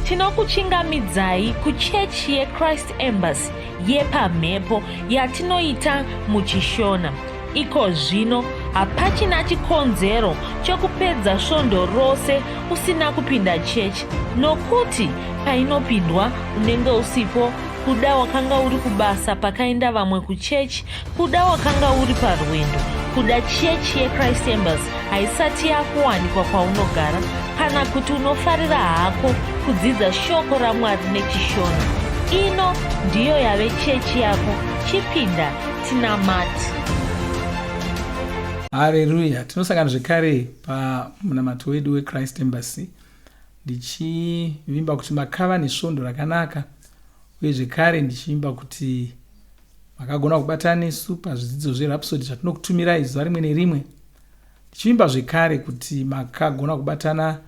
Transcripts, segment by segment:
Tinokuchingamidzai kuchechi yeChrist Embassy yepamhepo yatinoita muchiShona. Iko zvino hapachina chikonzero chekupedza svondo rose usina kupinda chechi nokuti painopindwa unenge usipo kuda wakanga uri kubasa pakaenda vamwe kuchechi kuda wakanga uri parwendo kuda chechi yechrist embassy haisati yakuwanikwa kwaunogara kana kuti unofarira hako kudzidza shoko ramwari nechishona ino ndiyo yave chechi yako chipinda tinamati Hareruya! Tinosangana zvekare pamunamato wedu weChrist Embassy ndichivimba kuti makava nesvondo rakanaka uye zvekare ndichivimba kuti makagona kubatana nesu pazvidzidzo zveRhapsody zvatinokutumirai zuva rimwe nerimwe ndichivimba zvekare kuti makagona kubatana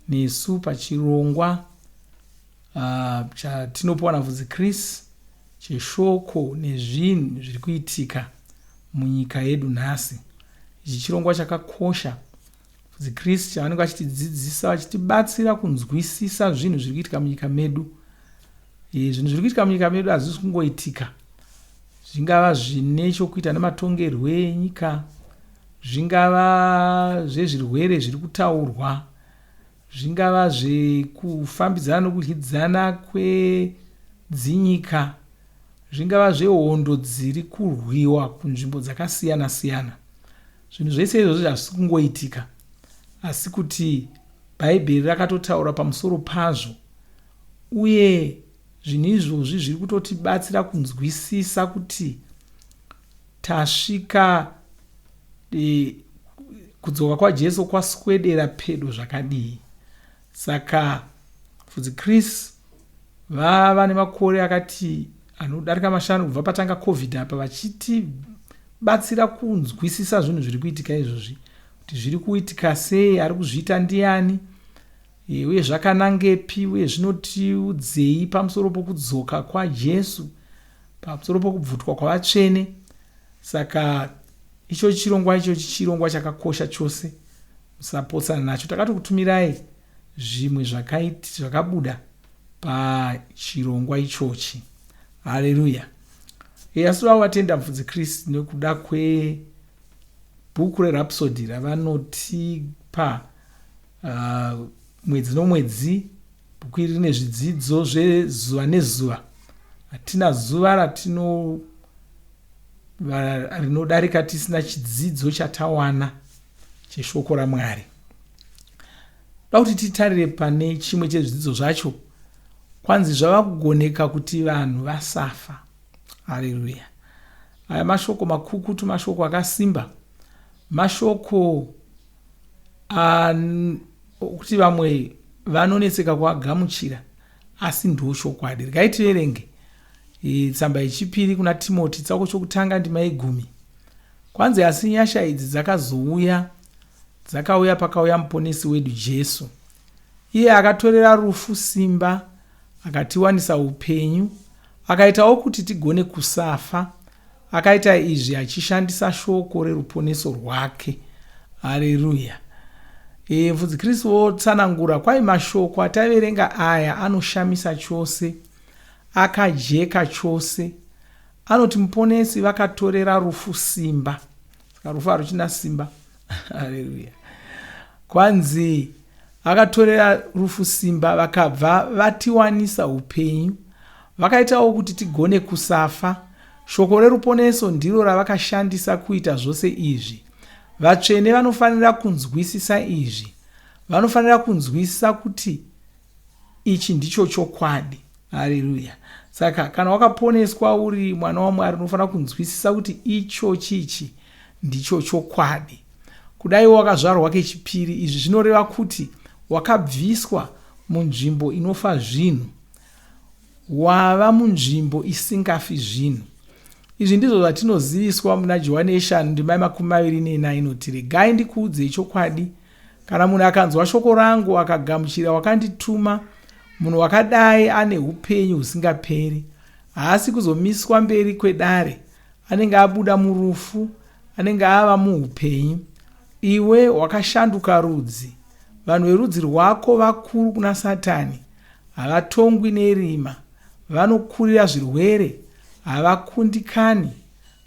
nesu pachirongwa uh, chatinopiwa navhudzi Chris cheshoko nezvinhu zviri kuitika munyika yedu nhasi. Ichi chirongwa chakakosha Mufudzi Chris chavanenge vachitidzidzisa vachitibatsira kunzwisisa zvinhu zviri kuitika munyika medu. E, zvinhu zviri kuitika munyika medu hazvisi kungoitika. Zvingava zvine chokuita nematongerwe enyika, zvingava zvezvirwere zviri kutaurwa, zvingava zvekufambidzana nokudyidzana kwedzinyika, zvingava zvehondo dziri kurwiwa kunzvimbo dzakasiyana siyana. Zvinhu zvese izvozvo hazvisi kungoitika, asi kuti Bhaibheri rakatotaura pamusoro pazvo, uye zvinhu izvozvi zviri kutotibatsira kunzwisisa kuti tasvika e, kudzoka kwaJesu kwaswedera pedo zvakadii. Saka Mufudzi Chris vava nemakore akati anodarika mashanu kubva patanga covid apa vachitibatsira kunzwisisa zvinhu zviri kuitika izvozvi kuti zviri kuitika sei ari kuzviita ndiani e, uye zvakanangepi uye zvinotiudzei pamusoro pokudzoka kwajesu pamusoro pokubvutwa kwavatsvene saka ichochi chirongwa ichochi chirongwa chakakosha chose musapotsana nacho takatokutumirai zvimwe zvakabuda pachirongwa ichochi haleluya e, asi vavo vatenda mufudzi kristu nekuda kwebhuku rerhapsody ravanotipa uh, mwedzi nomwedzi bhuku iri rine zvidzidzo zvezuva nezuva hatina zuva ratino rinodarika tisina chidzidzo chatawana cheshoko ramwari da kuti titarire pane chimwe chezvidzidzo zvacho kwanzi zvava kugoneka kuti vanhu vasafa haleluya aya mashoko makukutu mashoko akasimba mashoko okuti vamwe vanonetseka kuagamuchira asi ndochokwadi regai tiverenge e, tsamba yechipiri kuna timoti tsauko chokutanga ndima yegumi Kwanzi asi nyasha idzi dzakazouya, dzakauya pakauya Muponesi wedu Jesu. Iye akatorera rufu simba, akatiwanisa upenyu, akaitawo kuti tigone kusafa. Akaita izvi achishandisa shoko reruponeso rwake. Hareruya! E, Mfudzi Kristu votsanangura, kwai mashoko ataverenga aya anoshamisa chose, akajeka chose. Anoti Muponesi vakatorera rufu simba. Saka rufu haruchina simba. Haleluya. Kwanzi vakatorera rufu simba vakabva vatiwanisa upenyu. Vakaitawo kuti tigone kusafa. Shoko reruponeso ndiro ravakashandisa kuita zvose izvi. Vatsvene vanofanira kunzwisisa izvi. Vanofanira kunzwisisa kuti Ichi ndicho chokwadi. Haleluya. Saka kana wakaponeswa uri mwana waMwari unofanira kunzwisisa kuti ichochi ichi ndicho chokwadi. Kudai wakazvarwa kechipiri, izvi zvinoreva kuti wakabviswa munzvimbo inofa zvinhu wava munzvimbo isingafi zvinhu. Izvi ndizvo zvatinoziviswa muna Johani yeshanu ndima yemakumi maviri nena inoti, Regai ndikuudzei chokwadi, Kana munhu akanzwa shoko rangu akagamuchira wakandituma, munhu wakadai ane upenyu husingaperi. Haasi kuzomiswa mberi kwedare, anenge abuda murufu, anenge ava muupenyu. Iwe wakashanduka rudzi, vanhu verudzi rwako vakuru kuna Satani. Havatongwi nerima. Vanokurira zvirwere. Havakundikani.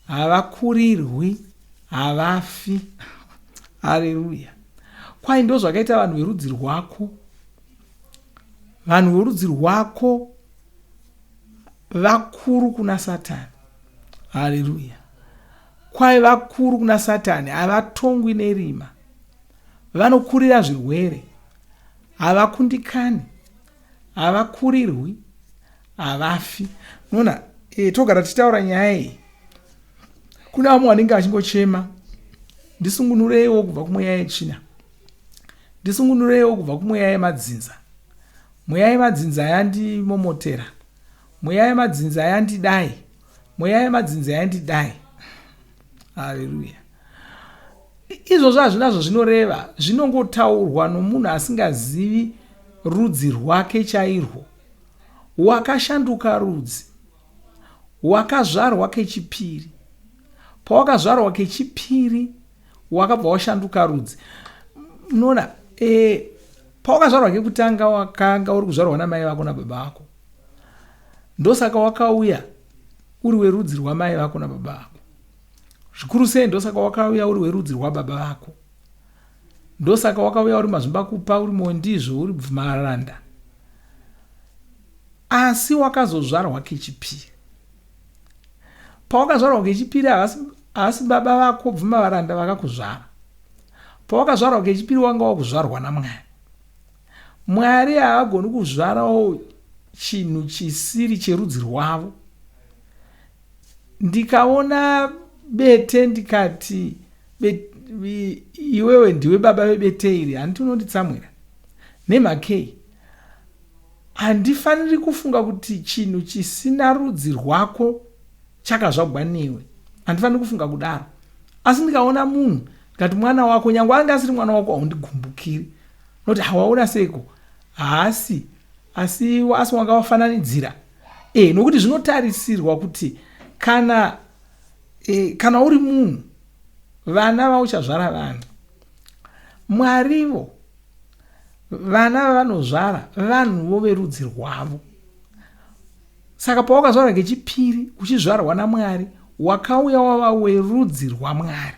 Havakurirwi. Havafi. Hareruya. Kwai ndozvakaita vanhu verudzi rwako. Vanhu verudzi rwako vakuru kuna Satani. Haleluya. Kwai vakuru kuna Satani, havatongwi nerima. Vanokurira zvirwere. Havakundikani. Havakurirwi. Havafi. Unoona, e, togara tichitaura nyaya iyi. Kune vamwe vanenge vachingochema. Ndisungunureiwo kubva kumweya yetsvina. Ndisungunureiwo kubva kumweya yemadzinza. Mweya yemadzinza yandimomotera. Mweya yemadzinza yandidai. Mweya yemadzinza yandidai. Haleluya. Izvozvo hazvina zvazvinoreva, zvinongotaurwa nomunhu asingazivi rudzi rwake chairwo. Wakashanduka rudzi. Wakazvarwa kechipiri. Pawakazvarwa kechipiri, wakabva washanduka rudzi. Unoona, e, pawakazvarwa kekutanga wakanga uri kuzvarwa namai vako nababa vako. Ndosaka wakauya uri werudzi rwamai vako nababa vako. Zvikuru sei ndosaka wakauya uri werudzi rwababa vako. Ndosaka wakauya uri mazvimbakupa, uri mondizvo, uri bvumaranda. Asi wakazozvarwa kechipiri. Pawakazvarwa kechipiri havasi baba vako bvumavaranda vakakuzvara. Pawakazvarwa kechipiri wanga wakuzvarwa naMwari. Mwari havagoni kuzvarawo chinhu chisiri cherudzi rwavo. Ndikaona bete ndikati iwewe ndiwe baba vebete iri handiti unonditsamwira nemhakei handifaniri kufunga kuti chinhu chisina rudzi rwako chakazvagwa newe handifaniri kufunga kudaro asi ndikaona munhu ndikati mwana wako nyange ange asiri mwana wako haundigumbukiri noti hawaona seiko haasi asi asi wanga wafananidzira e nokuti zvinotarisirwa kuti kana e, kana uri munhu vana vauchazvara vanhu mwarivo vana vavanozvara vanhuvo verudzi rwavo saka pawakazvarwa kechipiri uchizvarwa namwari wakauya wava werudzi rwamwari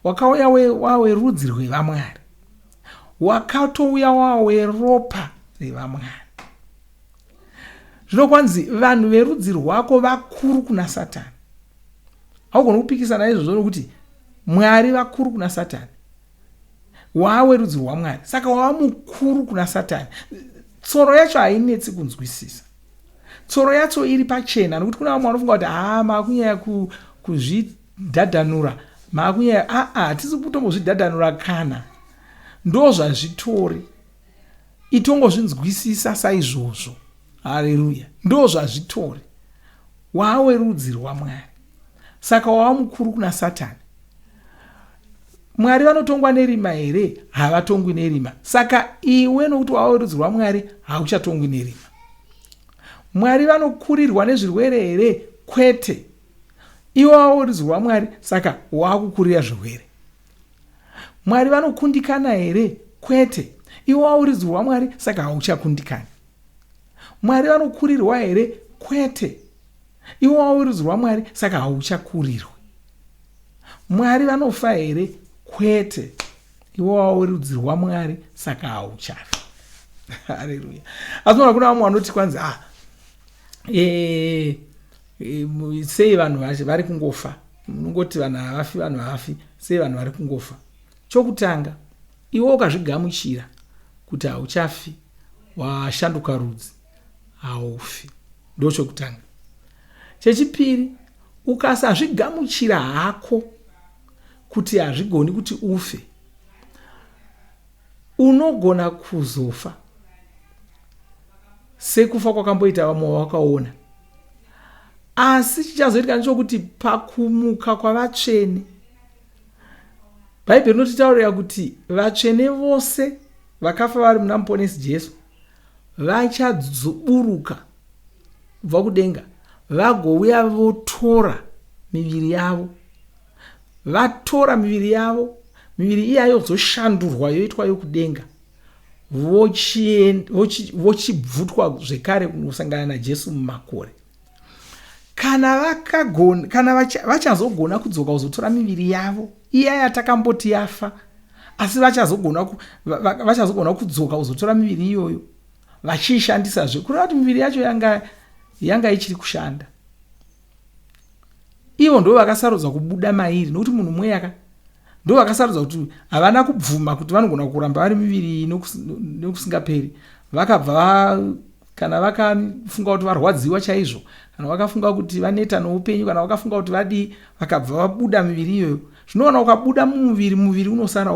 wakauya wava werudzi rwevamwari wakatouya wava weropa revamwari zvino kwanzi vanhu verudzi rwako vakuru kuna satani haugoni kupikisana izvozvo nokuti mwari vakuru kuna satani wawe rudzi rwamwari saka wava mukuru kuna satani tsoro yacho hainetsi kunzwisisa tsoro yacho iri pachena nokuti kuna vamwe vanofunga kuti haa maakunyaya kuzvidhadhanura maakunyaya aa hatisi kutombozvidhadhanura kana ndozvazvitori itongozvinzwisisa saizvozvo haleluya ndozvazvitori wawe rudzi rwamwari saka wava mukuru kuna satani Mwari vanotongwa nerima here? Havatongwi nerima. Saka iwe nokuti wava werudzi rwaMwari hauchatongwi nerima. Mwari vanokurirwa nezvirwere here? Kwete. Iwe wava werudzi rwaMwari saka wakukurira zvirwere. Mwari vanokundikana here? Kwete. Iwe wava werudzi rwaMwari saka hauchakundikani. Mwari vanokurirwa here? Kwete. Iwe wava werudzi rwaMwari saka hauchakurirwi. Mwari vanofa here? Kwete. Iwe wava werudzi rwaMwari saka hauchafi. Haleluya. Asi unoona kuna vamwe vanoti kwanzi ah, e, e, sei vanhu vari kungofa? Munongoti vanhu havafi, vanhu havafi. Sei vanhu vari kungofa? Chokutanga, iwe ukazvigamuchira kuti hauchafi, washanduka rudzi, haufi. Ndochokutanga. Chechipiri, ukasazvigamuchira hako kuti hazvigoni kuti ufe, unogona kuzofa sekufa kwakamboita vamwe vawakaona. Asi chichazoitika ndechokuti pakumuka kwavatsvene, Bhaibheri rinotitaurira kuti vatsvene vose vakafa vari muna Muponesi Jesu vachaburuka kubva kudenga vagouya votora miviri yavo vatora miviri yavo miviri iya yozoshandurwa yoitwa yokudenga Vochibvutwa zvekare kunosangana naJesu mumakore. Kana vakagona, kana vachazogona kudzoka kuzotora miviri yavo iya yatakamboti yafa, asi vachazogona vachazogona kudzoka kuzotora miviri iyoyo vachiishandisazve, kureva kuti miviri yacho yanga yanga ichiri kushanda. Ivo ndo vakasarudza kubuda mairi, nokuti munhu mweya ka, ndo vakasarudza kuti havana kubvuma kuti vanogona kuramba vari miviri iyi nokusingaperi. Vakabva, kana vakafunga kuti varwadziwa chaizvo, kana vakafunga kuti vaneta noupenyu, kana vakafunga kuti vadii, vakabva vabuda miviri iyoyo. Zvinoona ukabuda mumuviri, muviri unosara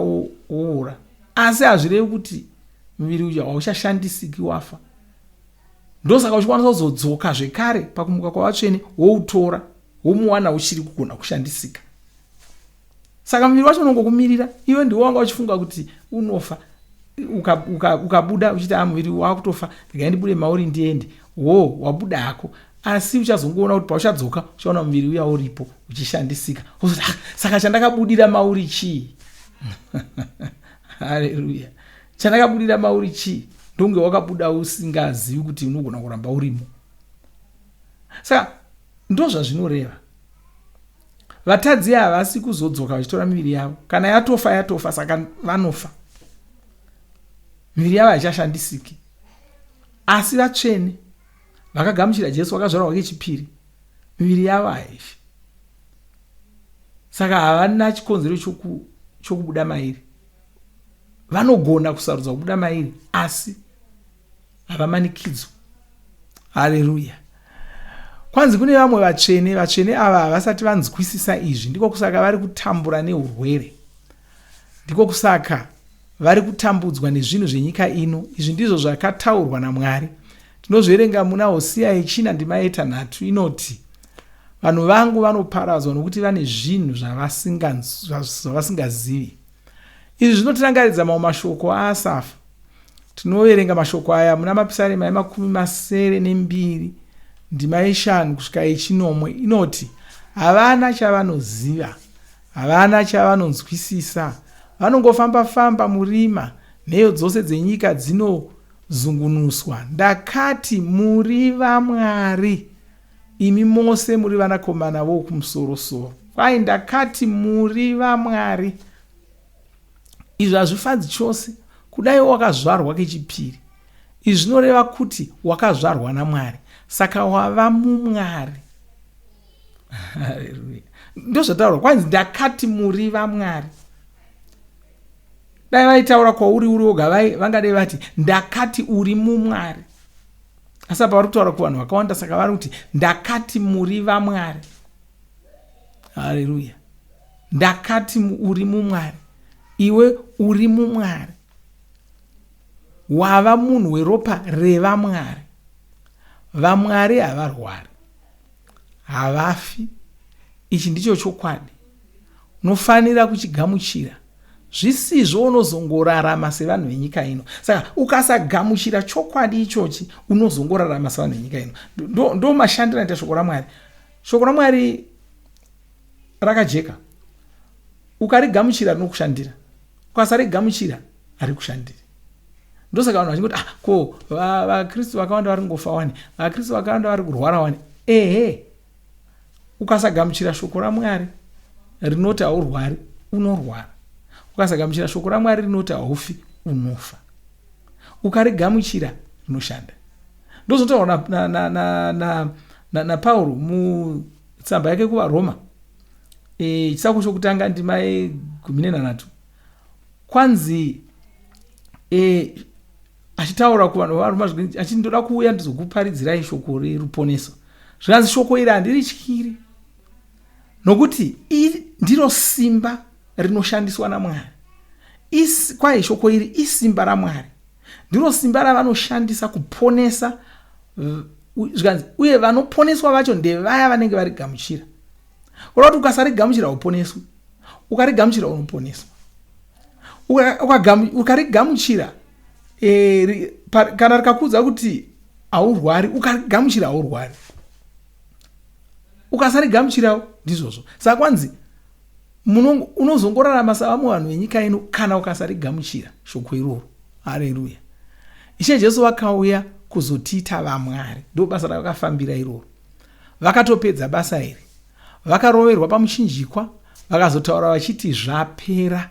woora, asi hazvirevi kuti muviri uyu hauchashandisiki, wafa. Ndosaka uchikwanisa kuzodzoka zvekare pakumuka kwavatsvene, woutora, womuwana uchiri kugona kushandisika. Saka muviri wacho unongokumirira iwe. Ndiwe wanga uchifunga kuti unofa ukabuda, uka, uka uchiti, a ah, muviri wakutofa, regai ndibude mauri ndiende." Wo wabuda hako, asi uchazongoona kuti pauchadzoka uchaona muviri uya uripo uchishandisika. Uzoti, "Ah, saka chandakabudira mauri chii? Haleluya! Chandakabudira mauri chii?" Ndonge wakabuda usingazivi kuti unogona kuramba urimo. Saka ndozvazvinoreva. Vatadzi havasi kuzodzoka vachitora miviri yavo. Kana yatofa, yatofa. Saka vanofa, miviri yavo haichashandisiki. Asi vatsvene vakagamuchira Jesu, vakazvarwa kechipiri, miviri yavo haifi, saka havana chikonzero chokubuda mairi. Vanogona kusarudza kubuda mairi, asi havamanikidzwa. Haleluya! Kwanzi kune vamwe vatsvene. Vatsvene ava havasati vanzwisisa izvi, ndiko kusaka vari kutambura neurwere, ndiko kusaka vari kutambudzwa nezvinhu zvenyika ino. Izvi ndizvo zvakataurwa naMwari. Tinozverenga muna Hosiya yechina ndima yetanhatu, inoti, "Vanhu vangu vanoparadzwa nokuti vane zvinhu zvavasingazivi." Izvi zvinotirangaridza mamwe mashoko aAsafa. Tinoverenga mashoko aya muna Mapisarema yemakumi 72 ndima yeshanu kusvika yechinomwe, inoti, "Havana chavanoziva, havana chavanonzwisisa, vanongofamba-famba murima, nheyo dzose dzenyika dzinozungunuswa. Ndakati, 'Muri vamwari, imi mose muri vanakomana vokumusorosoro.'" Kwai, "Ndakati muri vamwari." Izvi hazvifadzi chose. Kudai wakazvarwa kechipiri, izvi zvinoreva kuti wakazvarwa naMwari, saka wava mumwari. Haleluya! Ndozvataurwa, kwanzi, "Ndakati muri vamwari." Dai vaitaura kwauri uri woga, vangadai vati, "Ndakati uri mumwari." Asi apa vari kutaura kuvanhu vakawanda, saka vari kuti, "Ndakati muri vamwari." Haleluya! Ndakati uri mumwari. Iwe uri mumwari, wava munhu weropa revamwari. Vamwari havarwari, havafi. Ichi ndicho chokwadi, unofanira kuchigamuchira, zvisizvo unozongorarama sevanhu venyika ino. Saka ukasagamuchira chokwadi ichochi, unozongorarama sevanhu venyika ino. Ndo mashandiro anoita shoko raMwari. Shoko raMwari rakajeka. Ukarigamuchira, rinokushandira. Ukasarigamuchira, harikushandiri. Ndosaka vanhu vachingoti, "Ah, ko vaKristu vakawanda vari kungofa wani, vaKristu vakawanda vari kurwara wani." Ehe, ukasagamuchira shoko raMwari rinoti haurwari, unorwara. Ukasagamuchira shoko raMwari rinoti haufi, unofa. Ukarigamuchira, rinoshanda. Ndozotaurwa naPauro mutsamba yake kuvaRoma, chitsauko chokutanga ndima yegumi nenhanhatu. Kwanzi achitaura kuvanhu vaRoma achiti, "Ndoda kuuya ndizokuparidzirai shoko reruponeso." Zvikanzi, "Shoko iri handirityiri, nokuti ndiro simba rinoshandiswa naMwari." Kwai shoko iri isimba raMwari, ndiro simba ravanoshandisa kuponesa. Zvikanzi, uye vanoponeswa vacho ndevaya vanenge varigamuchira. Kureva kuti ukasarigamuchira, uponeswi. Ukarigamuchira, unoponeswa. Ukarigamuchira, kana rikakuudza kuti haurwari, ukarigamuchira, haurwari. Ukasarigamuchirawo, ndizvozvo. Saka kwanzi unozongorarama savamwe vanhu venyika ino kana ukasarigamuchira shoko iroro. Hareruya! Ishe Jesu vakauya kuzotiita vamwari. Ndo basa ravakafambira iroro. Vakatopedza basa iri. Vakaroverwa pamuchinjikwa, vakazotaura vachiti zvapera.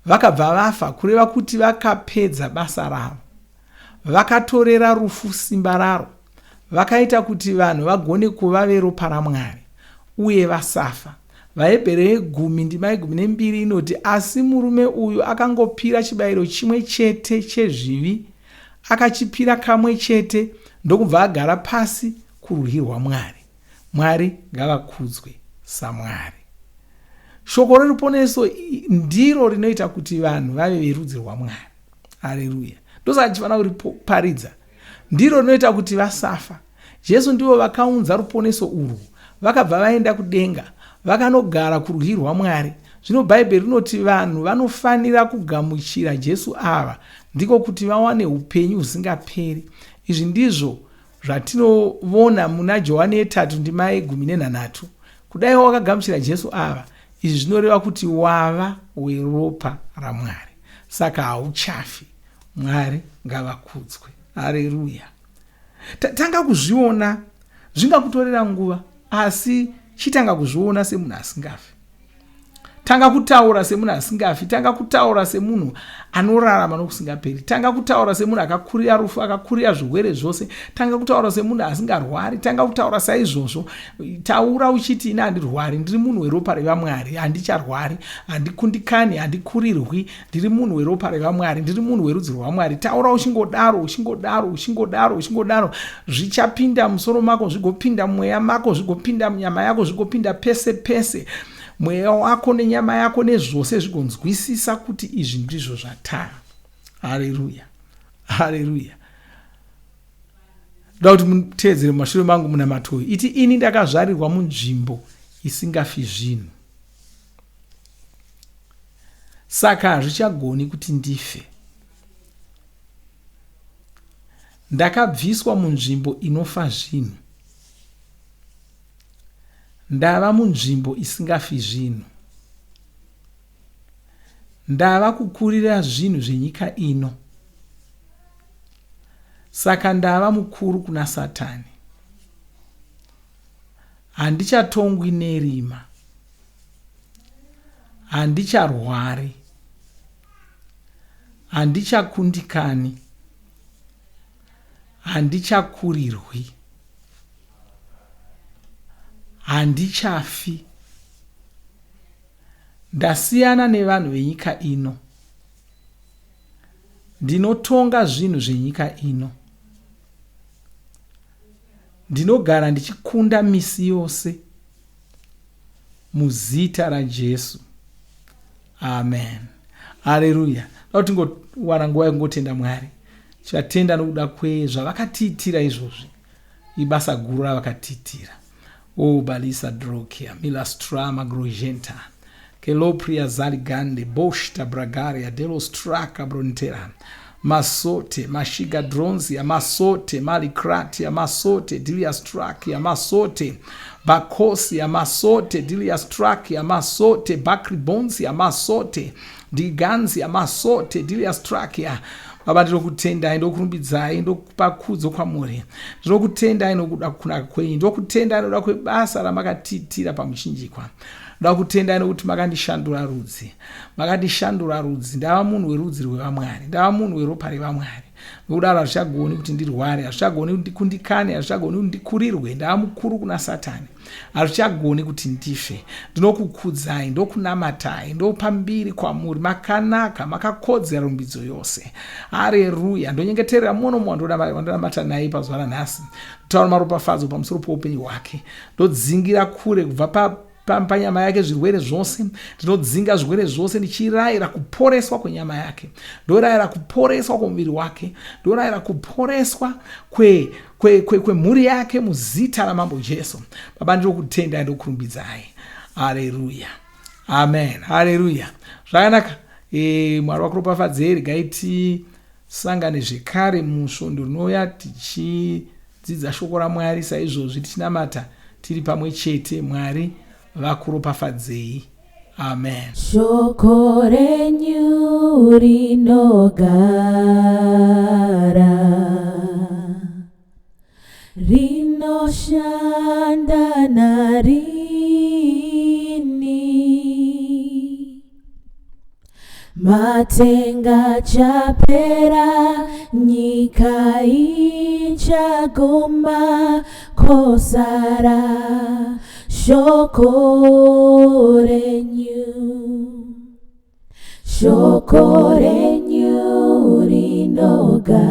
Vakabva vafa, kureva kuti vakapedza basa ravo. Vakatorera rufu simba raro. Vakaita kuti vanhu vagone kuva veropa raMwari uye vasafa. VaHebheru yegumi ndima yegumi nembiri inoti, Asi murume uyu akangopira chibayiro chimwe chete chezvivi, akachipira kamwe chete, ndokubva agara pasi kurudyi rwaMwari. Mwari ngavakudzwe saMwari. Shoko reruponeso ndiro rinoita kuti vanhu vave verudzi rwaMwari. Hareruya! Ndosaka tichifanira kuriparidza. Ndiro rinoita kuti vasafa. Jesu ndivo vakaunza ruponeso urwu. Vakabva vaenda kudenga. Vakanogara kurudyi rwaMwari. Zvino Bhaibheri rinoti vanhu vanofanira kugamuchira Jesu ava. Ndiko kuti vawane hupenyu husingaperi. Izvi ndizvo zvatinovona muna Johani yetatu ndima yegumi nenhanhatu. Kudai wakagamuchira Jesu ava, izvi zvinoreva kuti wava weropa raMwari. Saka hauchafi. Mwari ngavakudzwe. Hareruya. Tanga kuzviona, zvingakutorera nguva, asi chitanga kuzviona semunhu asingafi. Tanga kutaura semunhu asingafi. Tanga kutaura semunhu anorarama nokusingaperi. Tanga kutaura semunhu akakurira rufu, akakurira zvirwere zvose. Tanga kutaura semunhu asingarwari. Tanga kutaura saizvozvo. Taura uchiti, ini handirwari, ndiri munhu weropa revaMwari, handicharwari, handikundikani, handikurirwi, ndiri munhu weropa revaMwari, ndiri munhu werudzi rwaMwari. Taura uchingodaro, uchingodaro, uchingodaro, uchingodaro, zvichapinda musoro mako, zvigopinda mumweya mako, zvigopinda munyama yako, zvigopinda pese pese. Mweya wako nenyama yako nezvose zvigonzwisisa kuti izvi ndizvo zvatava. Hareruya, hareruya. Ndoda kuti muteedzere mumashure mangu munamato uyu. Iti, ini ndakazvarirwa munzvimbo isingafi zvinhu. Saka hazvichagoni kuti ndife. Ndakabviswa munzvimbo inofa zvinhu. Ndava munzvimbo isingafi zvinhu. Ndava kukurira zvinhu zvenyika ino. Saka ndava mukuru kuna Satani. Handichatongwi nerima. Handicharwari. Handichakundikani. Handichakurirwi. Handichafi. Ndasiyana nevanhu venyika ino. Ndinotonga zvinhu zvenyika ino. Ndinogara ndichikunda misi yose. Muzita raJesu. Amen. Haleluya. Dai tingowana nguva yekungotenda Mwari. Tivatenda nokuda kwezvavakatiitira izvozvi. Ibasa guru ravakatiitira. O balisa drokia milastrama grogenta kelopria zaligande boshta bragaria delostraka brontera masote mashiga dronzia masote malikratia masote diliastrakia masote bakosia masote diliastrakia masote bakribonsia masote diganzia masote diliastrakia. Baba, ndinokutendai, ndokurumbidzai, ndokupa kudzo kwamuri. Ndinokutendai nokuda kunaka kwenyu, ndinokutendai nokuda kwebasa ramakatiitira pamuchinjikwa. Ndoda kutendai nokuti makandishandura rudzi, makandishandura rudzi, ndava munhu werudzi rwevamwari, ndava munhu weropa revamwari. Nokudaro hazvichagoni kuti ndirware, hazvichagoni kuti ndikundikane, hazvichagoni kuti ndikurirwe, ndava mukuru kuna Satani. Hazvichagoni kuti ndife. Ndinokukudzai, ndokunamatai, ndopa mbiri kwamuri. Makanaka, makakodzera rumbidzo yose. Hareruya. Ndonyengeterera mumwe nomumwe wandonamata naye pazuva ranhasi. Ndotaura maropafadzo pamusoro poupenyu hwake. Ndodzingira kure kubva pa panyama yake zvirwere zvose. Ndinodzinga zvirwere zvose ndichirayira kuporeswa kwenyama yake. Ndorayira kuporeswa kwomuviri wake. Ndorayira kuporeswa kwe kwemhuri kwe, kwe yake muzita raMambo Jesu. Baba, ndinokutendai, ndokurumbidzai. Haleluya, amen. Haleluya, zvakanaka. Mwari vakuropafadzei. Regai tisangane zvekare musvondo rinouya tichidzidza shoko raMwari saizvozvi, tichinamata tiri pamwe chete. Mwari vakuropafadzei. Amen. Shoko renyu rinogara. Rinoshanda narini. Matenga chapera, nyika ichaguma, kosara shoko renyu. Shoko renyu rinogara,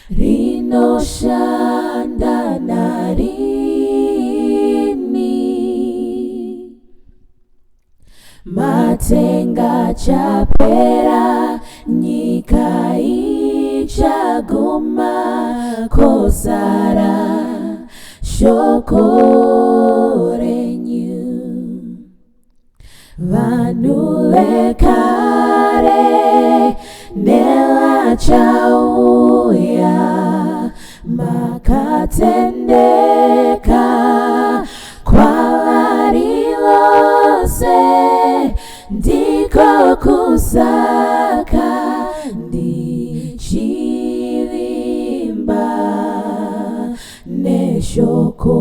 rinoshanda narini. Matenga chapera, nyika ichaguma, kosara shoko renyu. Vanhu vekare nevachauya, makatendeka kwavari vose, ndiko kusaka ndichivimba neshoko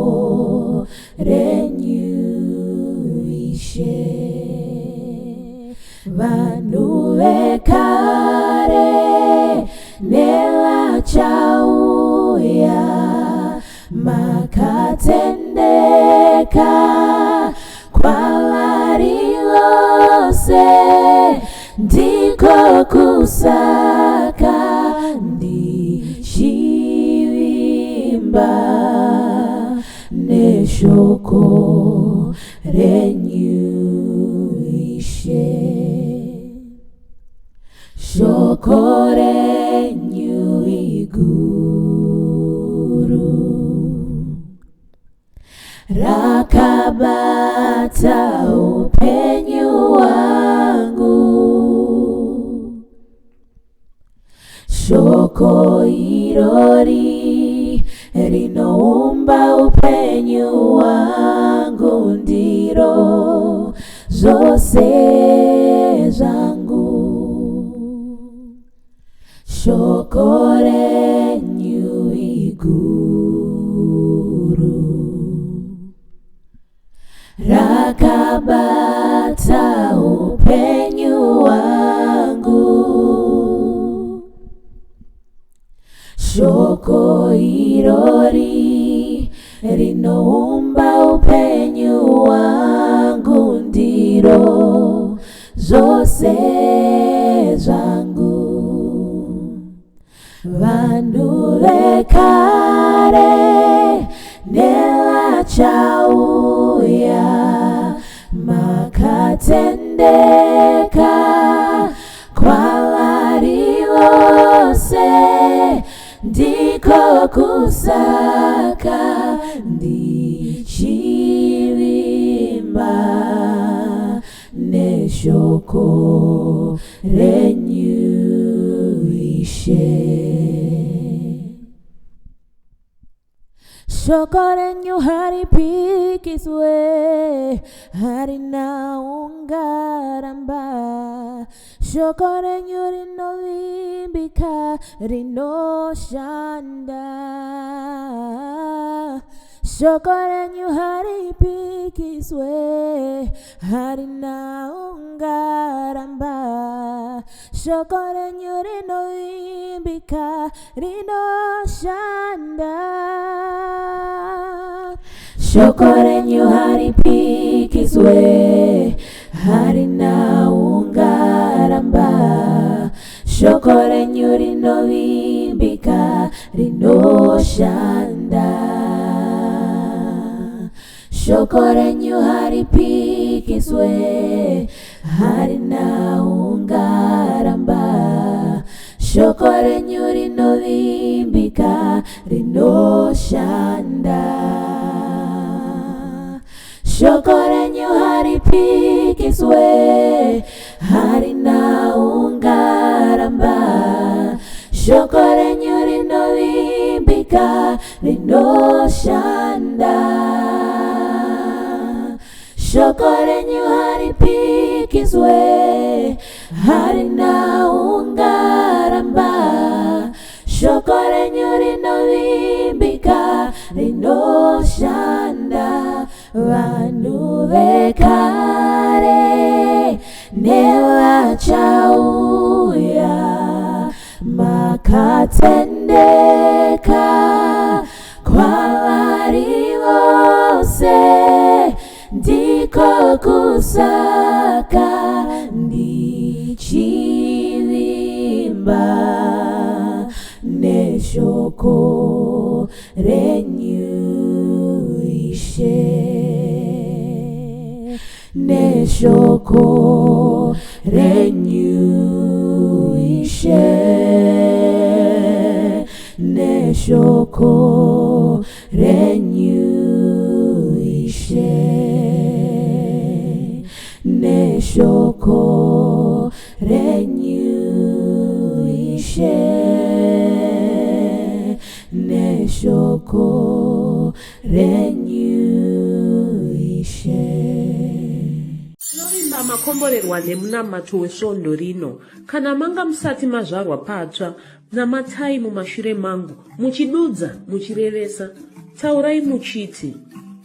renyu Ishe. Vanhu vekare nevachauya, makatendeka kwavari vose, ndiko kusaka ndichivimba neshoko renyu Ishe. Shoko renyu iguru, rakabata upenyu hwangu. Shoko irori rinoumba upenyu hwangu, ndiro zvose zvangu. Shoko renyu iguru, rakabata upenyu hwangu. Shoko irori rinoumba upenyu hwangu, ndiro zvose zvangu. Vanhu vekare nevachauya, makatendeka kwavari vose, ndiko kusaka ndichivimba neshoko renyu Ishe. Shoko renyu haripikiswe, harina ungaramba. Shoko renyu rinovimbika, rinoshanda. Shoko renyu haripikiswe, harina ungaramba. Shoko renyu rinovimbika, rinoshanda. Shoko renyu haripikiswe, harina ungaramba. Shoko renyu rinovimbika, rinoshanda. Shoko renyu haripikiswe, harina ungaramba. Shoko renyu rinovimbika, rinoshanda. Shoko renyu haripikiswe, harina ungaramba. Shoko renyu rinovimbika, rinoshanda. Shoko renyu haripikiswe, Harina ungaramba shoko renyu rinovimbika rinoshanda vanhu vekare nevachauya makatendeka kwavari vose ndiko kusaka ndichivimba neshoko renyu ishe neshoko renyu ishe neshoko renyu ishe neshoko renyu ishe neshoko renyu ishe. Tinovimba makomborerwa nemunamato wesvondo rino. Kana manga musati mazvarwa patsva, namatai mumashure mangu, muchidudza, muchirevesa. Taurai muchiti,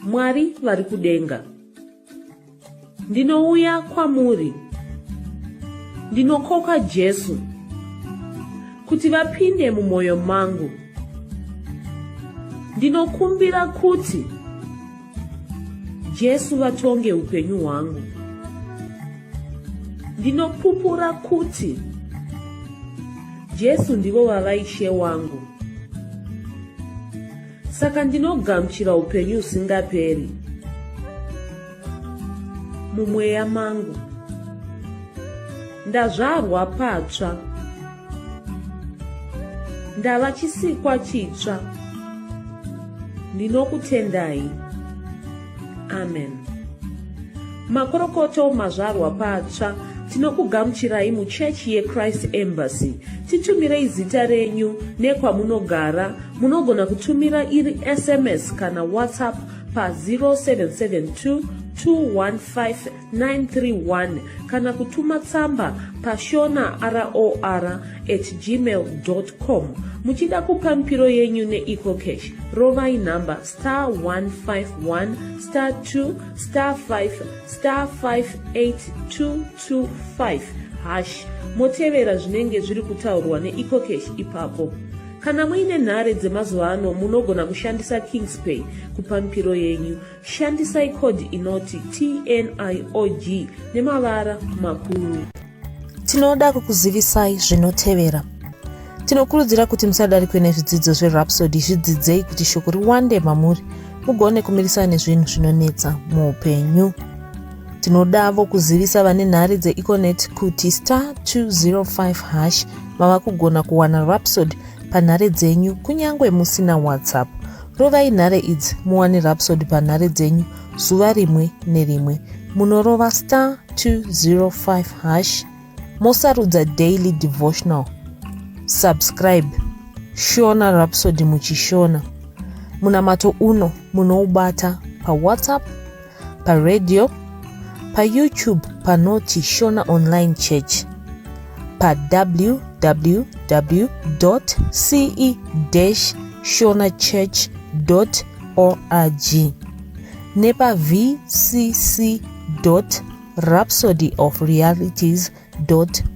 Mwari vari kudenga. Ndinouya kwamuri. Ndinokoka Jesu kuti vapinde mumwoyo mangu. Ndinokumbira kuti Jesu vatonge upenyu hwangu. Ndinopupura kuti Jesu ndivo vava Ishe wangu. Saka ndinogamuchira upenyu husingaperi mumweya mangu. Ndazvarwa patsva. Ndava chisikwa chitsva. Ndinokutendai. Amen. Makorokoto mazvarwa patsva tinokugamuchirai muchechi yeChrist Embassy. Titumirei zita renyu nekwamunogara. Munogona kutumira iri SMS kana WhatsApp pa 0772 215 931 kana kutuma tsamba pashona ror at gmail com. Muchida kupa mipiro yenyu neEcoCash, rovai nhamba star 151 star 2 star 5 star 58225 hash motevera zvinenge zviri kutaurwa neEcoCash ipapo. Kana muine nhare dzemazuva ano munogona kushandisa Kingspay kupa mipiro yenyu. Shandisai code inoti TNIOG nemavara makuru. Tinoda kukuzivisai zvinotevera. Tinokurudzira kuti musadarikwe nezvidzidzo zveRhapsody, zvidzidzei kuti shoko riwande mamuri mugone kumirisana nezvinhu zvinonetsa muupenyu. Tinodavo kuzivisa vane nhare dzeEconet kuti star 205 hash mava kugona kuwana Rhapsody panhare dzenyu kunyange musina WhatsApp. Rovai nhare idzi muwane Rhapsody panhare dzenyu zuva rimwe nerimwe. Munorova star 205 hash mosarudza daily devotional. Subscribe Shona Rhapsody muchishona. Munamato uno munoubata paWhatsApp, paradio, paYouTube panoti Shona Online Church, pa www.ce-shonachurch.org nepa vcc rhapsodyofrealities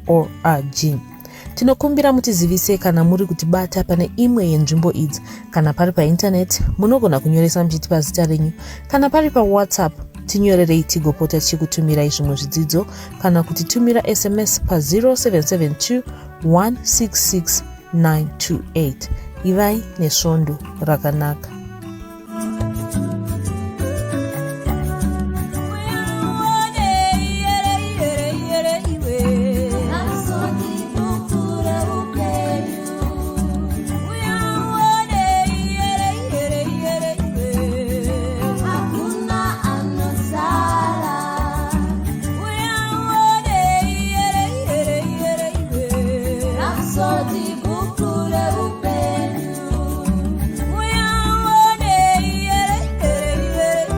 org. Tinokumbira mutizivise kana muri kutibata pane imwe yenzvimbo idzi. Kana pari paintaneti, munogona kunyoresa muchitipa zita renyu. Kana pari paWhatsApp, tinyorerei tigopota tichikutumirai zvimwe zvidzidzo kana kutitumira SMS pa 0772 166 928. Ivai nesvondo rakanaka.